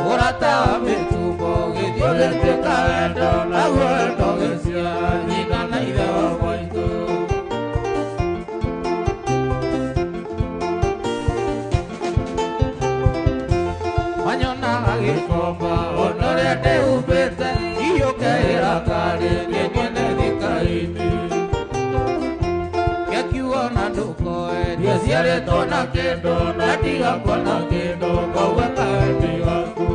Urata mĩtumbo gĩthiũrĩte wendo naguo wendo gĩciara nyina na Gĩkomba ona ũrĩa ndĩhumbĩte iyũke ĩrakarĩ niĩ mwene thika-inĩ. Gĩkiugo na ndũkoe ndiaciarĩtwo na kĩndũ na ndigakua na kĩndũ koguo kawe ti waku.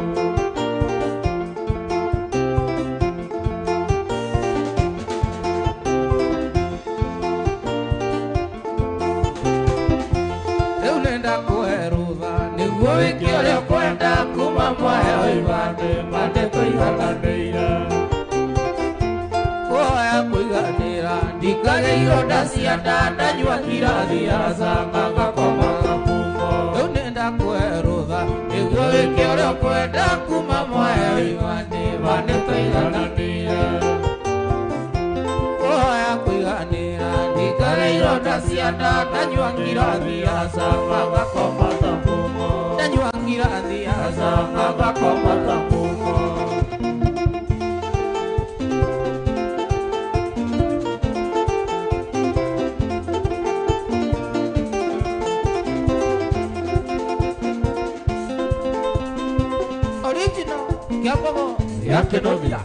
Rĩu nĩndakũhe rũtha nĩguo wĩke ũrĩa ũkwenda kuma mwaheo ibandĩ mande tũigananĩire. Kuoya kũiganĩra ndikage ironda cia nda ndanyua ngirathi ya canga ngakoma kamungo. Rĩu nĩndakũhe rũtha nĩguo wĩke ũrĩa ũkwenda kuma mwaheo ibandĩ mande tũigananĩire. Kuoya kũiganĩra ndikage ironda cia nda ndanyua ngirathi ya canga ngakoma kamungo. Ndanyua ngirathi ya canga ngakoma kamungo. Original Kiambogo ya Kinuthia.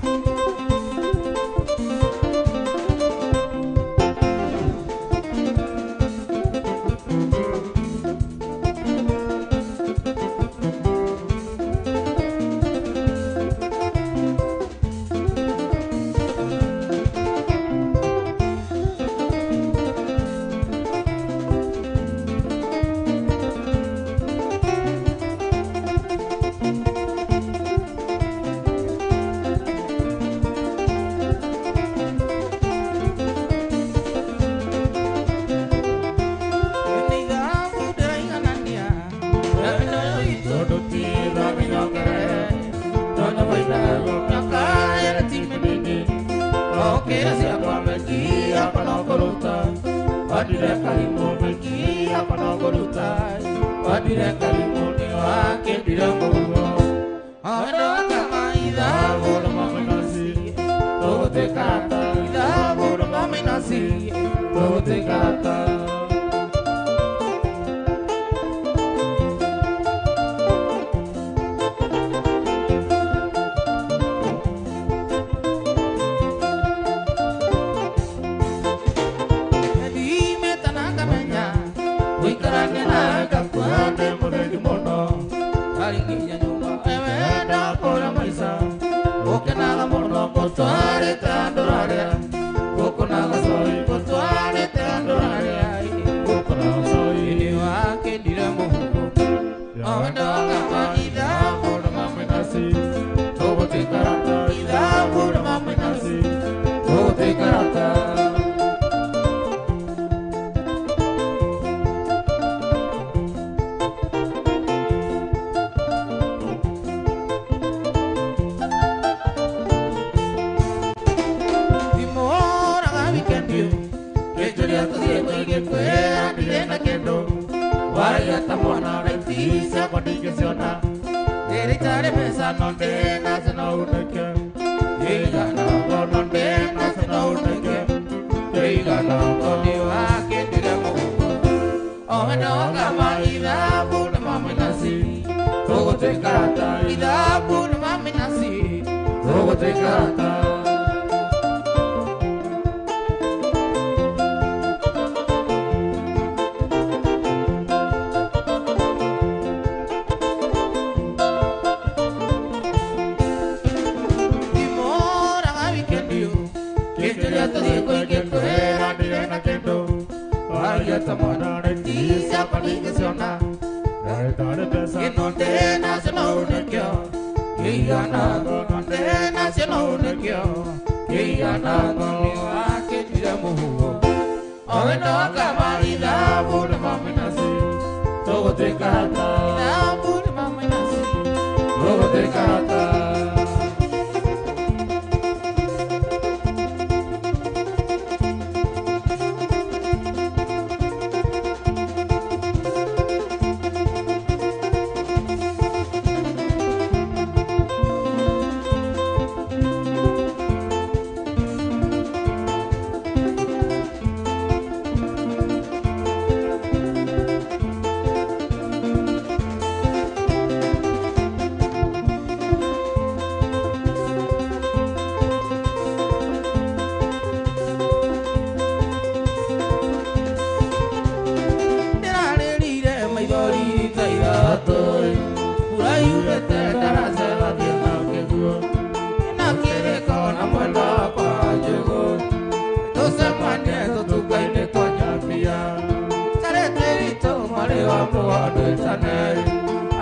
mũgando ĩtaneri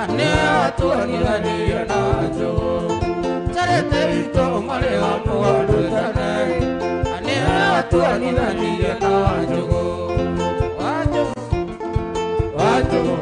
Anĩ watuanithanirie na njũgũ Njarĩte ito mwarĩ wa mũgando ĩtaneri Anĩ watuanithanirie na njũgũ Wanjũgũ Wanjũgũ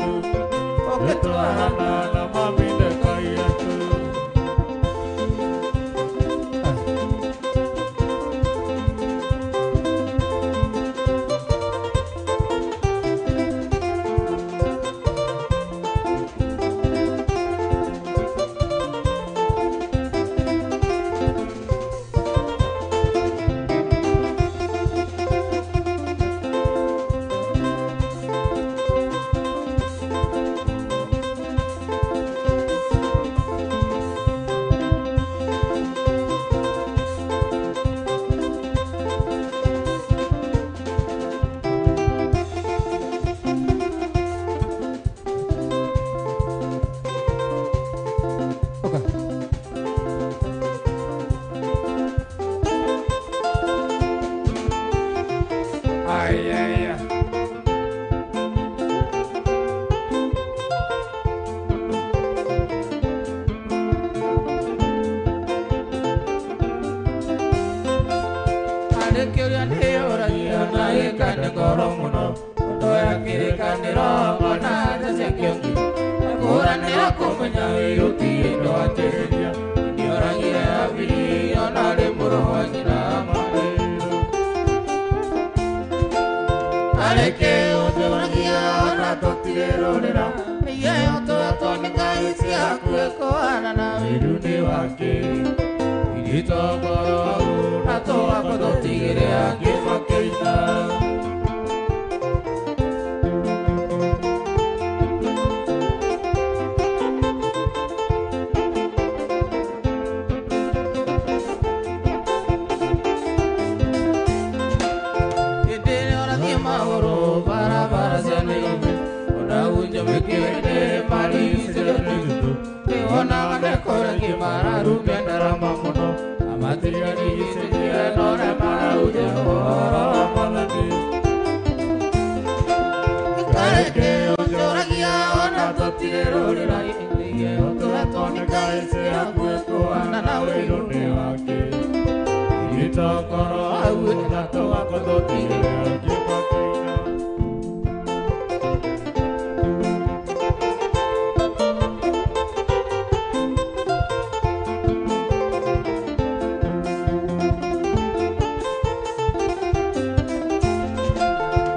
airĩtu ũngĩtwarana na mami nĩ kairĩtu. Ay, ay, ay. Arĩkĩũria nĩyũragia na ĩkane ngoro mũno ũndũ ya kĩrĩkanĩro ona nja cia kĩongi kũranĩra kũmenya wĩrũtirĩ ndwatĩrĩria nĩoragire Habili ona arĩ mũrũ wa nyina marĩrũ. Arĩkĩ ũtũragia ona tũtirĩrũrĩra mĩheo twetwo nĩ Ngai ciaku ĩkũhana na wĩru nĩ wake itogoro na twako tũtigĩre angĩ makĩina. Hĩndĩ ĩrĩa ũrathiĩ magũrũ barabara cia Nairobi ona unjũmĩkĩte maricĩrĩte nĩwonaga nĩkũrĩki mararumia ndarama mũno amatiganĩirie nore maraunja ũhoro wa Mwathani. Kareke ũnjũragia ona tũtirĩrũrĩra iheo tũhetwo nĩ Ngai ciaku ĩkũhana na Wĩru wĩru nĩ wake itokoro hau na tũgako tũtigĩre angĩ makĩina.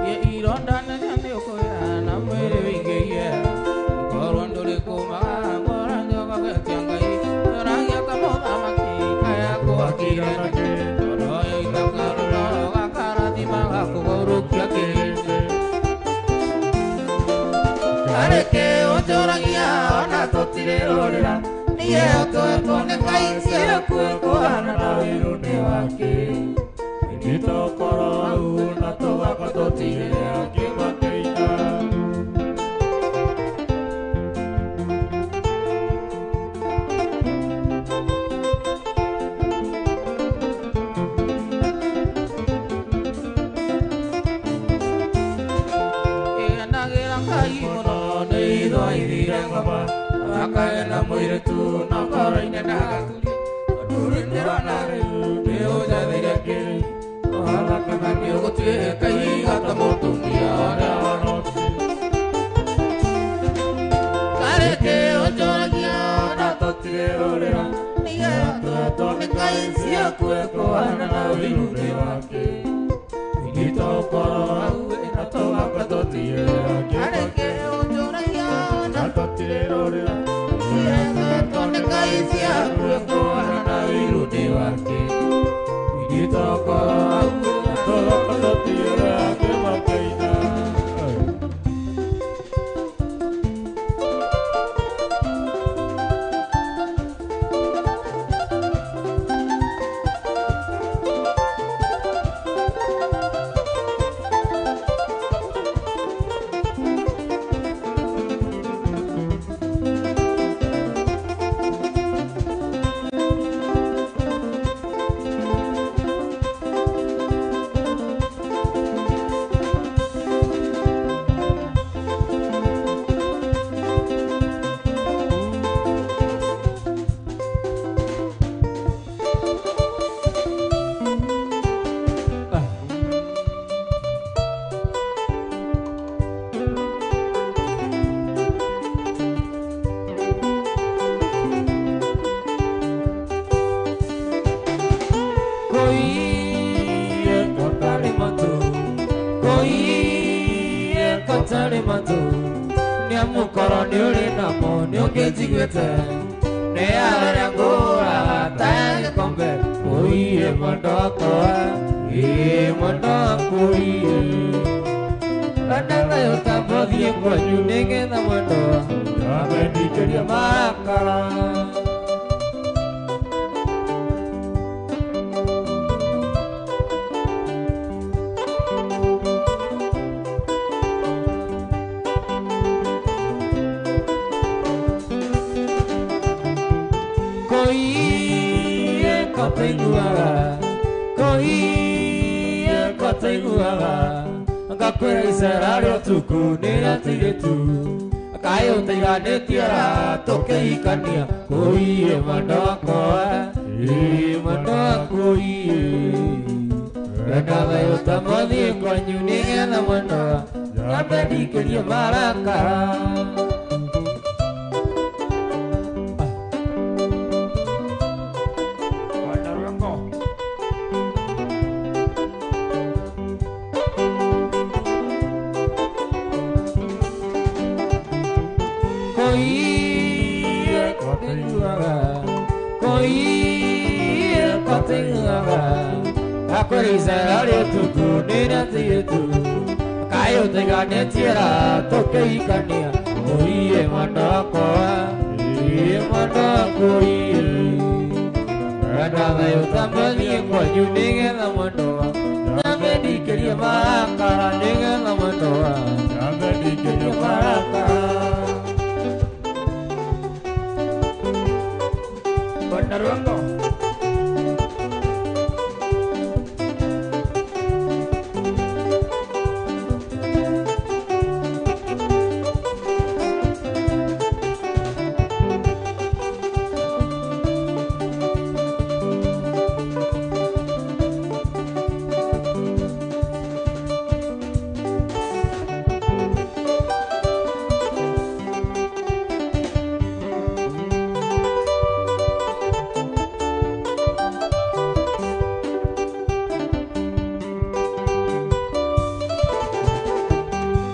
Ye ironda nene nĩũkũya na mwĩrĩ wĩingĩhie korwo ndũrĩ kũmaga ngoro njogogetia Ngai ũragia ta mũthamaki kaya gwakire tondũ ũyũ itakarũro gakarathima gakũgũrũkia kĩrĩndĩ. Arĩkĩ ũnjũragia ona tũtirĩrũrĩra nĩheo twetwo nĩ Ngai ciaku ĩkũhana na Wĩru nĩ wake itokoro hau na tũgako tũtigĩre angĩ makĩina. Ĩgenagĩra Ngai mũno nĩ itho ithire ngoma akagena mũirĩtu na ngoro-inĩ ndagaturie tondũ ndĩrona rĩu nĩ ũnjathĩire kĩrĩ ũhana kana nĩ ũgũtuĩka ihiga ta mũtumia ũrĩa wa Loti. Karĩkĩ ũnjũragia ona tũtirĩrũrĩra nĩheo twetwo nĩ Ngai ciaku ĩkũhana na Wĩru wĩru nĩ wake itokoro hau na tũgako tũtigĩre angĩ Arĩkĩ ũnjũragia ona na tũtirĩrũrĩra twetwo nĩ Ngai ciaku ĩkũhana na wĩru nĩ wake itokoro hau na tũgako tũtigĩre angĩ makĩina. ũtarĩ matũ nĩ amũkorwo nĩ ũrĩ namo nĩ ũngĩnjiguĩte nĩ arĩa ngũraga ta ya gĩkombe ũiye mwendo wakwa ĩĩ mwendo waku iye Ndanayo tambothiĩ kwanyu nĩgetha mwendo Nyambe ndikĩrie marakara Koiye kotaiguaga koiye kotaiguaga ngakwĩra icera rĩa ũtukũ nĩ rĩa tũirĩtu kaĩ ũtaiganĩtie ra tũkĩhikania kũiye mwendo wakwa ĩĩ mwendo waku iye Renda thayũ tamothiĩ kwanyu nĩgetha mwendo nyambe ndikĩrie marakara Wanarwengo. Koiye kotaiguaga koiye kotaiguaga ngakwĩra icera rĩa ũtukũ nĩ rĩa tũirĩtu kaĩ ũtaiganĩtie ra tũkĩhikania kũiye mwendo wakwa ĩĩ mwendo waku iye Renda thayũ tambathiĩ kwanyu nĩgetha mwendo wa nyambe ndikĩrie marakara nĩgetha mwendo wa Nyambe ndikĩrie marakara Wanarwengo.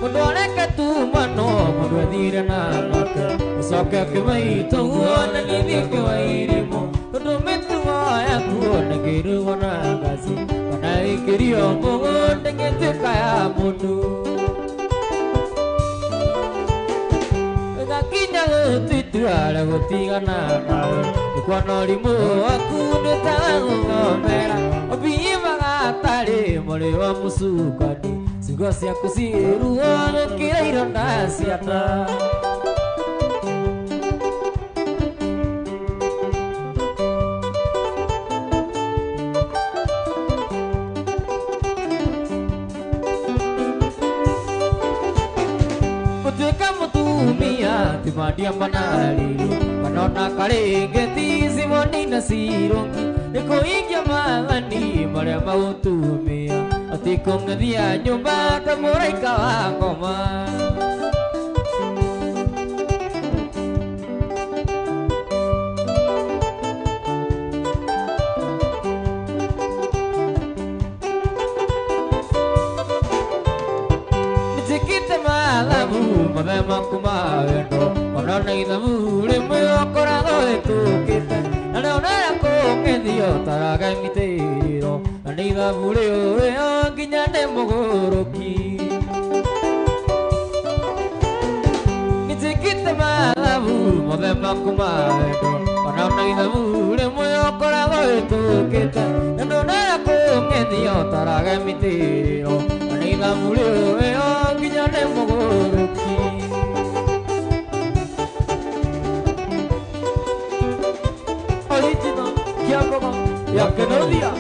Mũndũ areke tuma no mũndũ ethire na nake ũcoke ũkĩmaitũ guo na gĩthiĩ kĩwairimũ tondũ mĩtugo yakuo ndĩngĩrugwo na ngaci kana ĩkĩrio mbũgũ ndĩngĩtuĩka ya mũndũ gakinya gũtuitua rĩa gũtigana nawe nĩkuona ũrimũ waku nĩũtagũthomera ũbiimaga atarĩ mũrĩ wa mũcukani ciugo ciaku ciĩruo gũkĩra ironda cia nda Gũtuĩka mũtumia ti mandia manarĩrio kana ona karĩngĩ simoni na cirũngi nĩ kũhingia maathani marĩa magũtumia atĩ kũng'ethia nyũmba ta mũraika wa ngoma Njĩkĩte mathabu mothe maku ma wendo ona na ithabu rĩmwe ũkoragwo hĩtũkĩte na rĩonera kũng'ethio taraga mĩtĩrĩro na nĩ ithabu rĩũĩ nginya nĩ mũgũrũki Njĩkĩte mathabu mothe maku ma wendo ona na ithabu rĩmwe ũkoragwo hĩtũkĩte na ndonera kũng'ethio taraga mĩtĩrĩro na nĩ ithabu rĩũĩ nginya nĩ mũgũrũki Original Kiambogo ya Kenodia.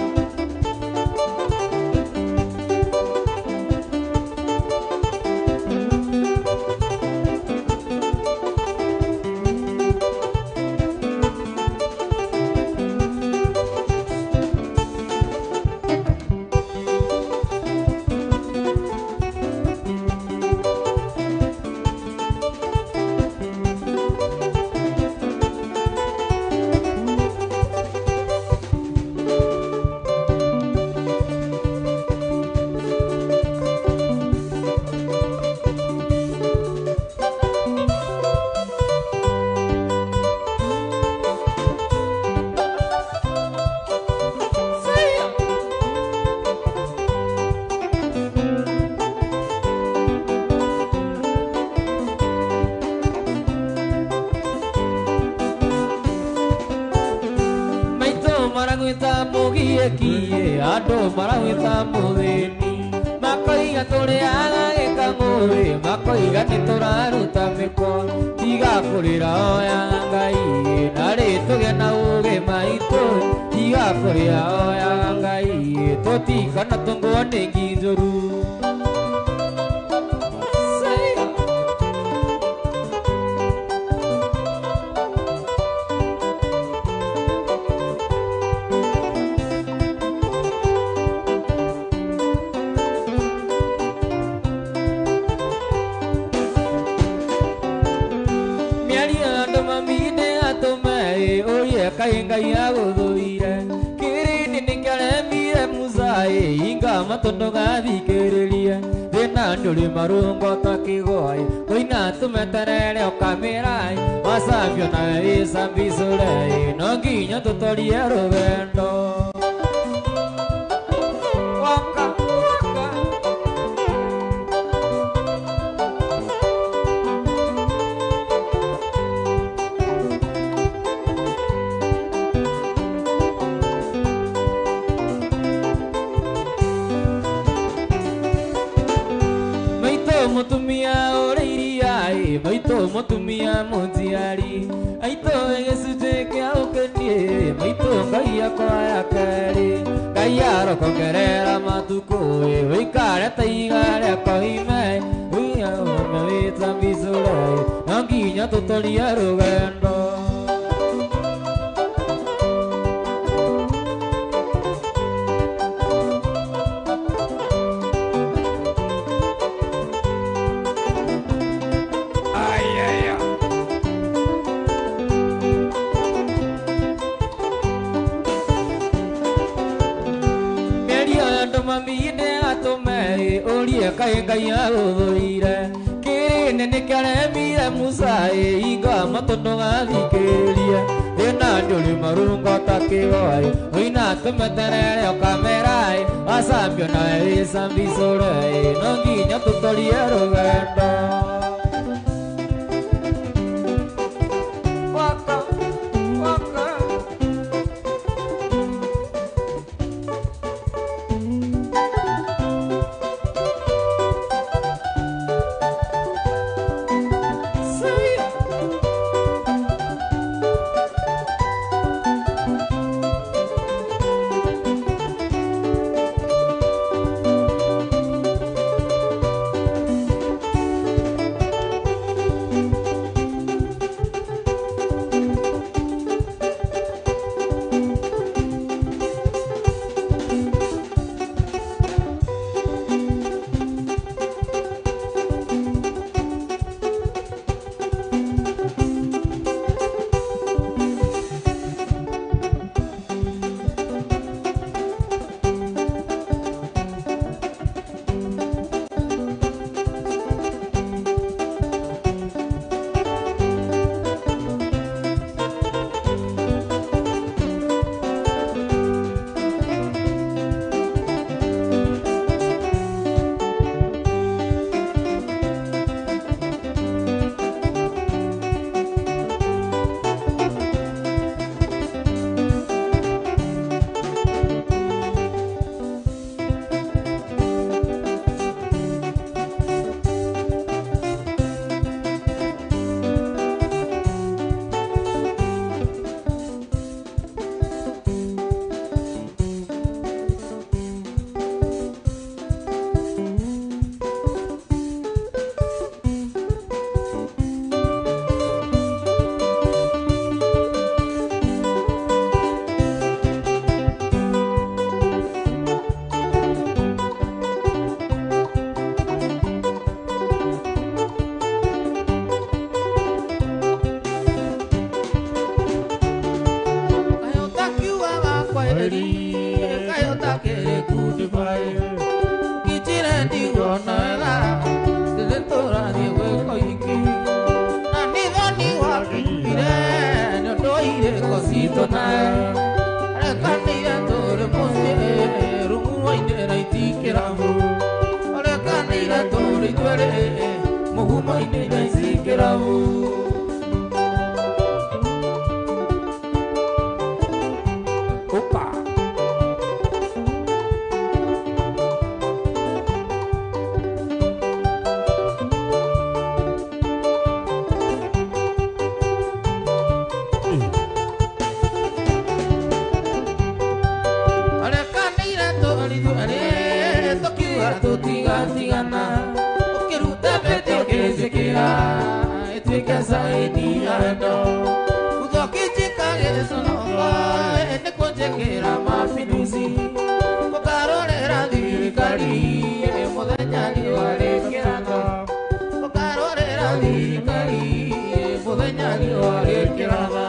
Kiĩ andũ marawĩta mũthĩni makoiga tũrĩaga gĩkang'ũĩ makoiga nĩ tũraruta mĩkwa tiga kũrĩra oya Ngai narĩ tũgĩe na ũgĩ maitũ tiga kũrĩra oya Ngai tũtikana tũngwo nĩ ngi njũru. Kaĩ Ngai agũthũire kĩrĩndĩ nĩkĩaremire Musa inga matũ ndũgathikĩrĩrie thĩna ndũrĩ marũngo ta kĩgwaĩ kũina tũmeterere ũkamĩra wacambio nawe wĩcambicũre no nginya tũtorie rũgendo. Waka waka Mutumia ũrĩ iria maitũ mũtumia mũnjiari aitũ gĩcunjĩ kĩa ũkeni maitũ Ngai akwa ya kerĩ Ngai arokongerera matukũ ũikare ta ihiga rĩa koime ũme wĩtambicũre no nginya tũtorie rũgendo. Kaĩ Ngai agũthũire kĩrĩndĩ nĩkĩaremire Musa inga matũ ndũgathikĩrĩrie thĩna ndũrĩ marũngo ta kĩgwaĩ ũina tũmeterere ũkamĩra wacambio nawe wĩcambicũre no nginya tũtorie rũgendo. Waka waka Opa! Ituĩke saini ya wendo Uthokijikagĩconoka nĩ kũnjĩkĩra mabinuci Ũkarorera thirikari mũthenya riũa rĩkĩratha Ũkarorera thirikari mũthenya riũa rĩkĩratha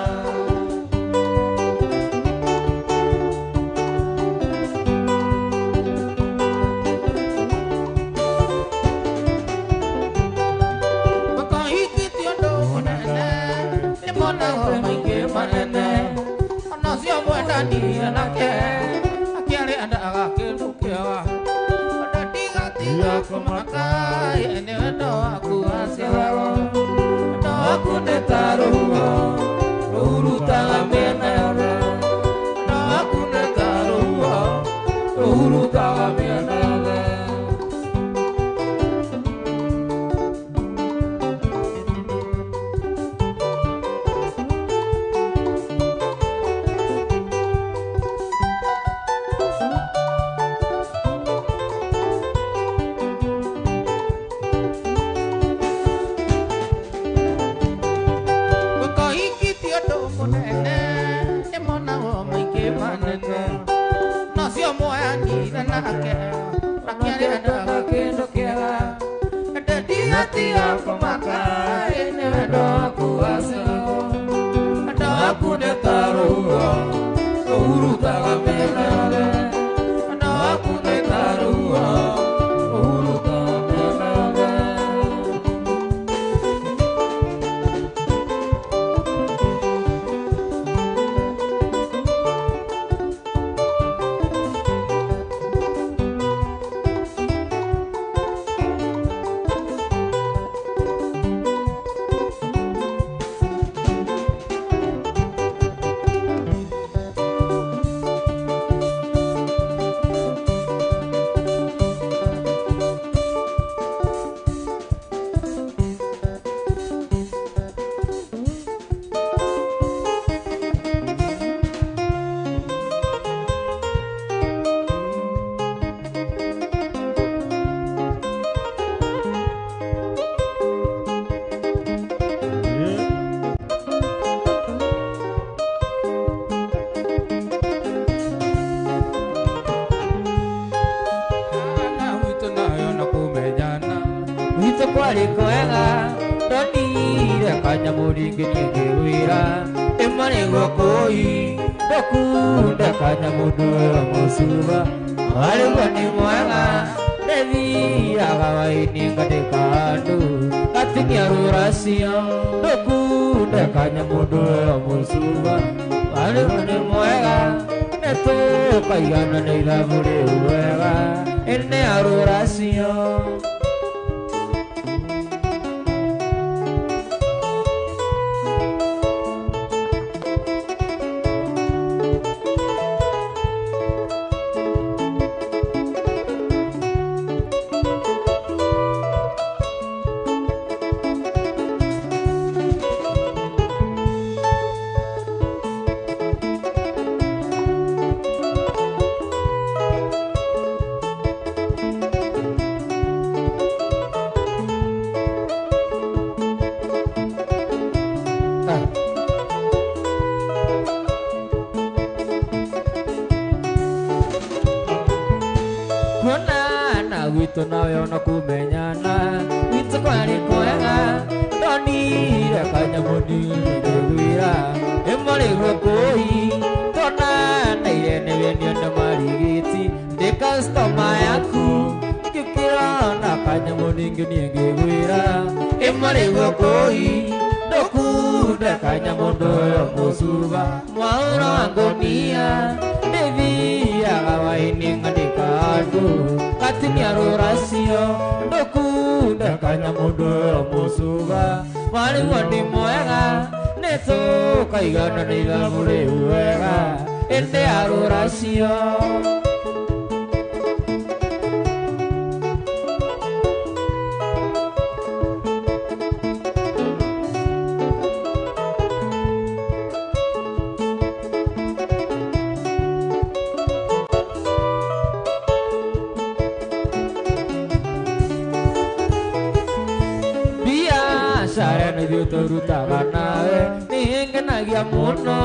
Biacara nĩ ithuĩ tũrutaga nawe nĩngenagia mũno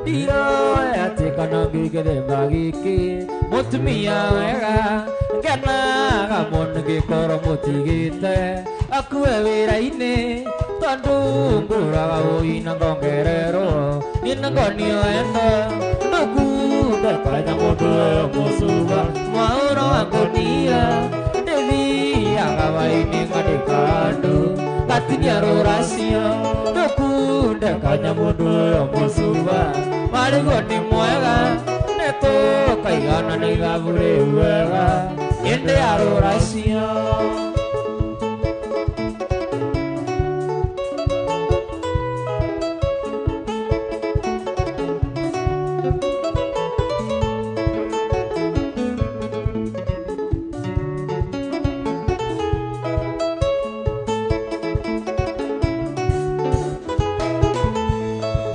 ndiroe atĩ kana ngĩgĩthemba gĩkĩ mũtumia wega ngenaga mũno ngĩkorwo mũtigĩte akue wĩra-inĩ tondũ ngũraga ũina ngongererwo niĩ ngonio endo ndũkundekanya mũndũ ũyũ mũcuba mwaũro wa ngũnia ndĩthiaga waini ngandĩka andũ gatinia rũracio ndũkundekanya mũndũ ũyũ mũcuba marĩguo nĩ mwega nĩtũkaigana nĩ ithabu rĩu wega ĩndĩ ya rũracio.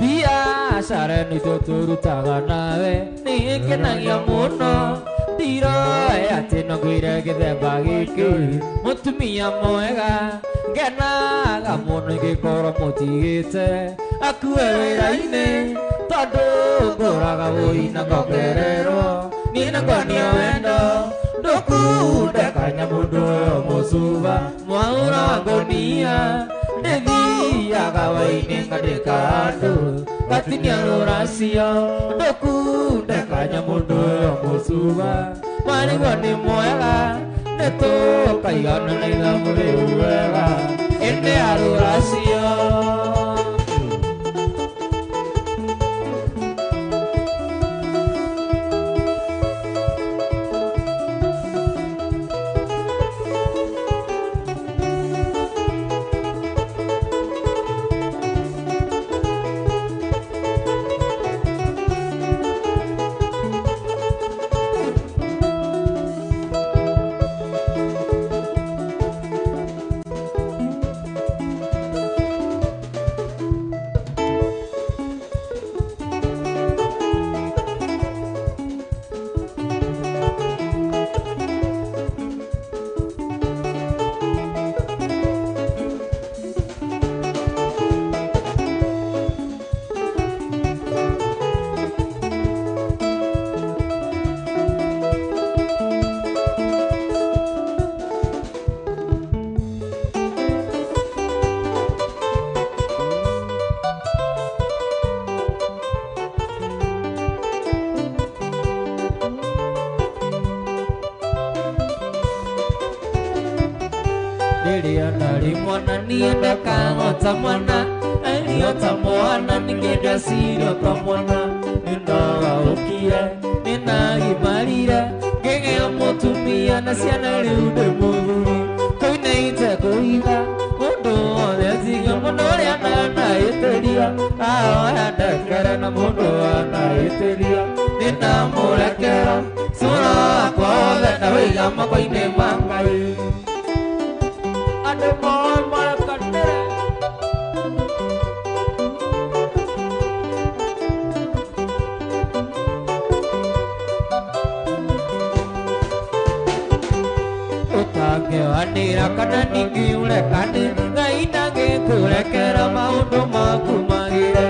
Biacara nĩ ithuĩ tũrutaga nawe nĩngenagia mũno ndiroe atĩ no ngwĩre gĩthemba gĩkĩ mũtumia mwega ngenaga mũno ingĩkorwo mũtigĩte akue wĩra-inĩ tondũ ngũraga ũina ngongererwo niĩ na ngwanio wendo ndũkundekanya mũndũ ũyũ mũcuba mwaũro wa ngũnia ndĩthiaga waini ngandĩka andũ gatinia rũracio ndũkundekanya mũndũ ũyũ mũcuba marĩguo nĩ mwega nĩtũkaigana na ithabu rĩu wega ĩndĩ ya rũracio. Rĩrĩa ndarĩ mwana niĩ ndekaga ta mwana ario ta mwana ningĩ ndeciria ta mwana nĩndagaũkire nĩnagimarire ngĩgĩa mũtumia na ciana rĩu ndĩ mũthuri koinĩte kũitha mũndũ wothe tiga mũndũ ũrĩa ndanahĩtĩria ahoya ndekere na mũndũ anahĩtĩria nĩndamũrekera cũra wakwa wothe ndawĩiga moko-inĩ ma Ngai. Andũ moe marekanĩre ũtangĩohanĩra kana ningĩ ũrekane Ngai ndangĩkũrekera maũndũ maku magĩre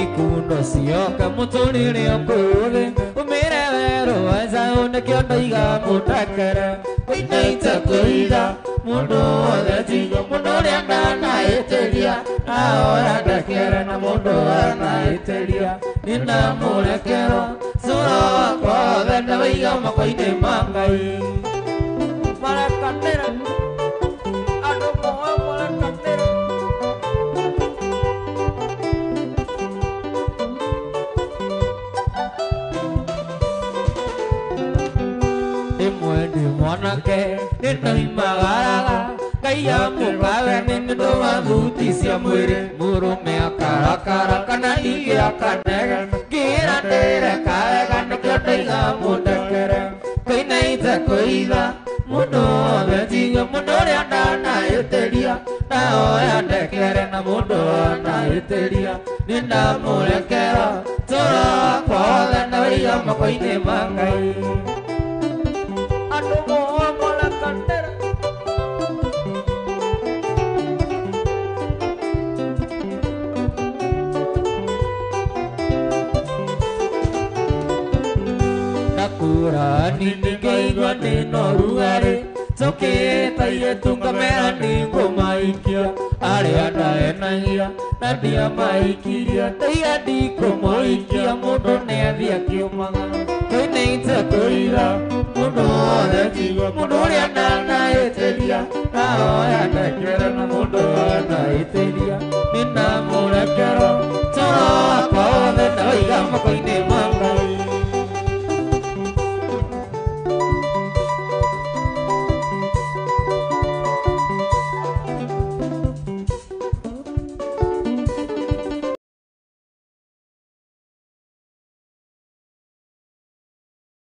ikundo cioke mũtũrĩre ũkũũthĩ ũmĩre werũ wa Esaũ nĩkĩo ndoiga mũtekere koinaite kũitha mũndũ wothe tiga mũndũ ũrĩa ndanahĩtĩria ahoya ndekere na mũndũ anahĩtĩria nĩndamũrekera cũra wakwa wothe ndawĩiga moko-inĩ ma Ngai. Marekanĩre andũ moe marekanĩre rĩmwe ndĩ mwanake nĩndoimagaraga ngaiya mũkawe nĩ nĩũndũ wa thuti cia mwĩrĩ mũrũme akarakara kana ningĩ akanega ngĩra ndĩreka wega nĩkĩo ndoiga mũndekere koinaite kũitha mũndũ wothe tiga mũndũ ũrĩa ndanahĩtĩria ndahoya ndekere na mũndũ anahĩtĩria nĩndamũrekera tũra wakwa wothe ndawĩiga moko-inĩ ma Ngai. Andũ moe marekanĩre. Ngũrani ngaigua ndĩna ũrugarĩ tũkĩta airĩtu ngamera nĩngũmaikia arĩa ndaenagia na ndiamaikirie ndaiga ndikũmũikia mũndũ nĩathiĩ akiumaga koinĩte kũira mũndũ wothe njigua mũndũ ũrĩa ndanahĩtĩria nahoya ndekere na mũndũ wanahĩtĩria nĩndamũrekera toro wakwa wothe ndawaiga moko-inĩ.